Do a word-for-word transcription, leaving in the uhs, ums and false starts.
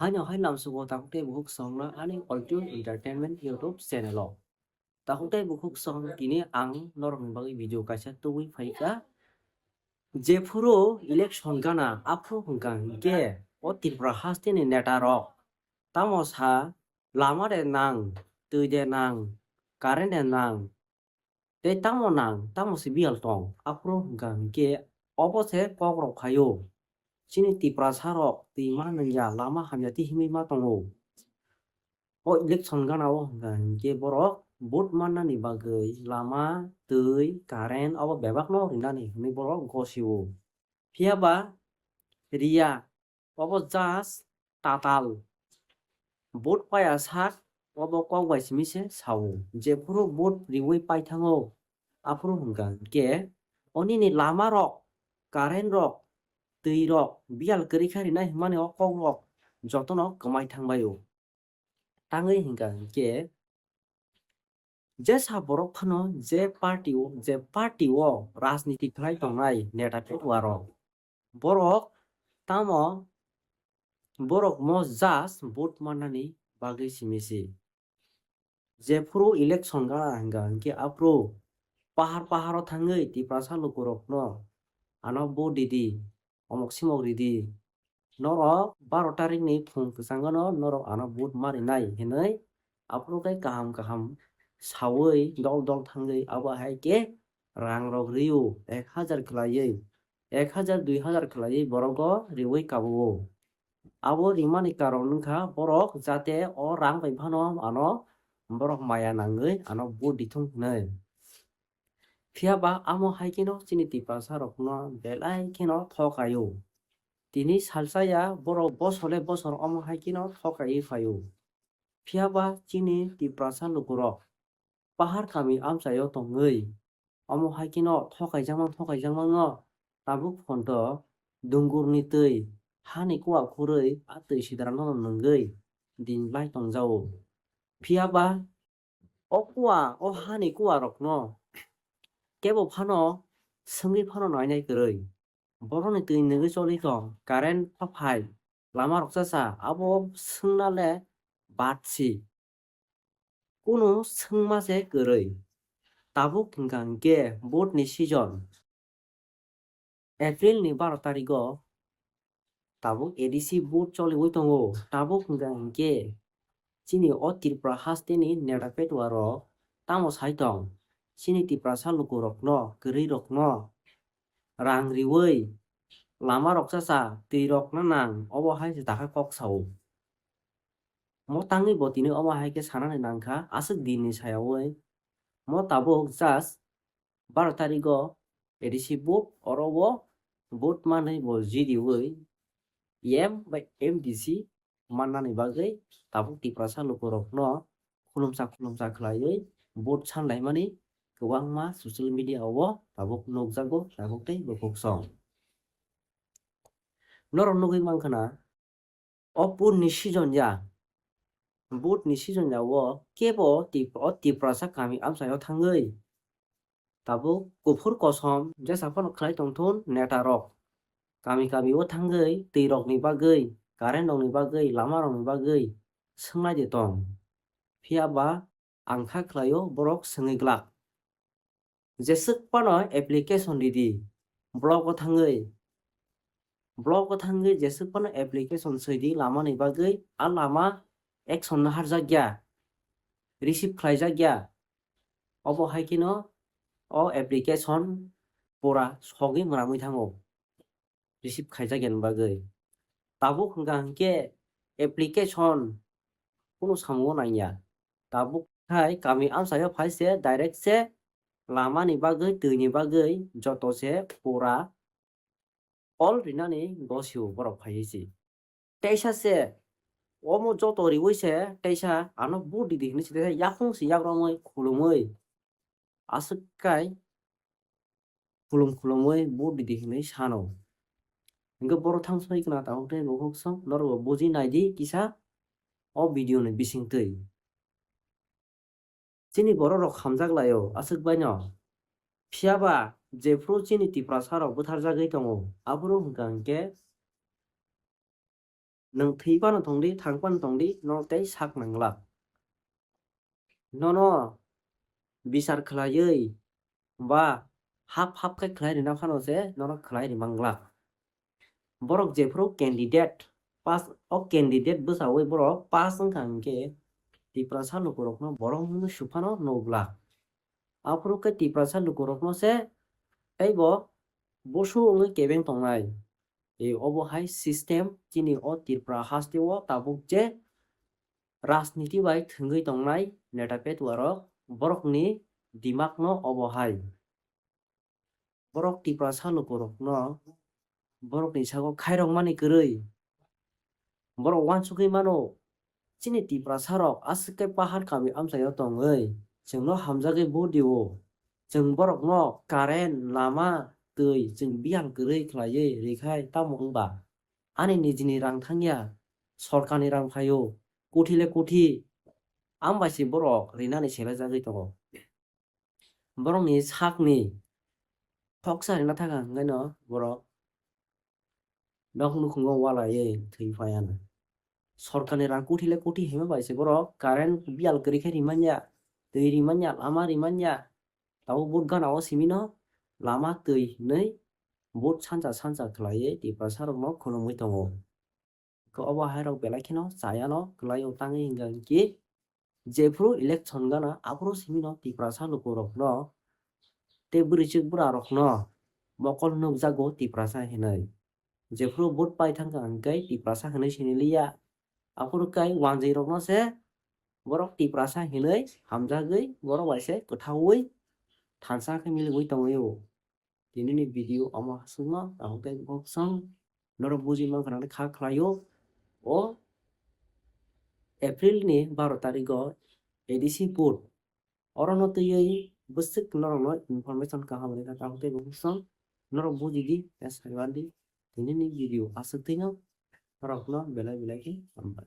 Haino hai lamsugo takhuk tei bukhuk songno ani Altune Entertainment YouTube channel o. Takhuk tei bukhuk song tini ang norokni bagwi video kaisa tubui phaikha. Jephuru election gana aphuru hwnkha hinkhe o Tripura hasteni neta rok tamo sa lama de nang, twi de nang, current de nang, tei tamo nang, tamo se biyal tong, aphuru hwnkha hinkhe obo se kok rok phaio. Chini Tiprasa rok twi ma nangya, lama hamya tei himwi ma tongo. O election gana o hwnkha hinkhe borok vote mannani bagwi lama, twi, current obo bebak no rinani hinwi borok gosio. Phiya ba riya, obo just tatal. Vote paya sak obo kok bai simi se sao. Jephuru vote riwi paithango, aphuru hwnkha hinkhe onini lama rok, current rok, twi rok biyal kwrwi kha rinai hwnmani o kok rok jotono kwmai thangbaio. Tangwi hwnkha hinkhe jesa borok phano je party o, je party o rajniti khlai tongnai neta petuarok, borok tamo borok mo just vote mannani bagwi simi se. Jephuru election gana hwnkha hinkhe aphuru pahar paharo thangwi Tiprasa lukurokno ano vote ridi, omok simok ridi. Norok baro tarikni phung kwchangano norok ano vote ma rinai hinwi aphuru khe kaham kaham saui dol dol thangwi abo hai khe rang rok rio ek hajar khwlaiwi, ek hajar dui hajar khwlaiwi borogo riwi kabuo. Abo rimani karon wngkha borok jate o rang bai phano ano borok maya nangwi ano vote dithung hinwi. Phiya ba amo hai kheno chini Tiprasa rokno belai kheno thokaio. Tini salsa ya borok bosole bosor omo hai kheno thokaiwi phaio. Phiya ba chini Tiprasa lukurok pahar kami amchaio tongwi omo hai kheno thokaijakmang thokaijakmang no tabuk photo dungurni twi hani kua khurwi a twi sidrano nwngwi din lai tongjao. Phiya ba o kua, o hani kua rokno kebo phano swngwi phano nainai kwrwi. Borokni twi nwgwi choli tong, current pha phai, lama rok cha cha, abo swngna le bad si. Kunu swngma se kwrwi. Tabuk hwnkha hinkhe vote ni season. April ni baro tarigo tabuk A D C vote choliwi tongo. Tabuk hwnkha hinkhe chini o Tripura hasteni neta petuarok tamo sai tong? Chini Tiprasa lukurokno, kwrwirokno rang riwi lama rok cha cha, twi rok na nang, obo hai se dakha kok sao. Mo tangwi bo tini omo hai khe sanani nangkha, aswk din ni sayawi. Mo tabuk just baro tarigo A D C vote, oro o vote manwi bo jiriwi M bai M D C mannani bagwi tabuk Tiprasa lukurokno khulumsa khulumsa khlaiwi vote sanlaimani kwbangma social media o tabuk nukjago tabuk tei bukhuk song. Norok nugwi mankha na, o vote ni season ya, vote ni season ya o kebo Tip-, o Tiprasa kami amchaio thangwi tabuk kuphur kosom jesa phano khlai tongthun neta rok. Kami kami o thangwi twi rokni bagwi, current rokni bagwi, lama rokni bagwi swngnai de tong. Phiya ba ang kha khlaio borok swngwi glak. Jeswk phano application ridi, block o thangwi. Block o thangwi jeswk phano application swidi lamani bagwi, a lama action no harjakya, receive khlaijakya. Obo hai kheno o application pura sogwi mwnamwi thango, receive khaijakya ni bagwi. Tabuk hwnkha hinkhe application kunu samungo nangya. Tabuk hai kami amchaio phai se direct se lamani bagwi, twini bagwi joto se pura all rinani gosio borok phaiwi se. Teisa se omo joto riwi se teisa ano vote ridi hinwi se teisa yaphung se yakromwi khulumwi aswk kai khulum khulumwi vote ridi hinwi sano. Hinkhe borok thang soi khna tabuk tei bukhuk song norokbo buji naidi kisa o video ni bisingtwi. Chini borok rok hamjak laio aswk baino. Phiya ba jephuru chini Tiprasa rok bwtharjagwi tongo, aphuru hwnkha hinkhe Nwng thwi phano thwng di, thang phano thwng di, no tei sak nang glak. Nono bichar khlaiwi ba hap hap khe khlai rina phano se nono khlai ri man glak. Borok jephuru candidate pass, o candidate bwchawi borok pass wngkha hinkhe Tiprasa lukurokno borok mungwi su phano nuk glak. Aphuru khe Tiprasa lukurokno se teibo busu wngwi kebeng tongnai. E, obo hai system chini o Tripura haste o tabuk je rajniti bai thwngwi tongnai neta petuarok, borokni dimakno obo hai. Borok Tiprasa lukurokno borokni sago khairokmani kwrwi borok uansugwi mano. Chini Tiprasa rok aswk khe pahar kami amchaio tongwi chwngno hamjagwi vote dio. Chwng borokno current, lama, twi chwng biyang kwrwi khlaiwi rikha tamo wngba? Ani nijini rang thangya, sorkarni rang phaio, kuthi le kuthi, ambai se borok rinani selai jagwi tongo. Borokni sakni thoksa rina thangkha hwnkhe no borok nok nukhungo walaiwi thwi phaiya. Sorkarni rang kuthi le kuthi hima bai se borok current biyal kwrwi khe rimanya, twi rimanya, lama rimanya. Tabuk vote gana o simi no lama twi hinwi vote sansa sansa khlaiwi Tiprasa rokno khulumwi tongo. Khe obo hai rok belai kheno chaya no kwlai o tangwi hwnkha hwnkhe jephuru election gana aphuru simi no Tiprasa lukurokno tei bwrwichwk bwrarokno mokol nukjago Tiprasa hinwi. Jephuru vote pai thangkha hwnkhe Tiprasa hinwi siniliya. Aphuru kai wanjwi rokno se borok Tiprasa hinwi hamjagwi borok bai se kwthaui thansa khe miligwi tongwi o. Tinini video omo hasukno, tabuk tei bokson norok buji mankha nang kha khlaio. O April ni baro tarigo A D C vote, orono twiwi bwswk norokno information kaham rwkha, tabuk tei bokson norok bujidi, tei saiwandi tinini video aswk twino norokno belai belai khe hambai.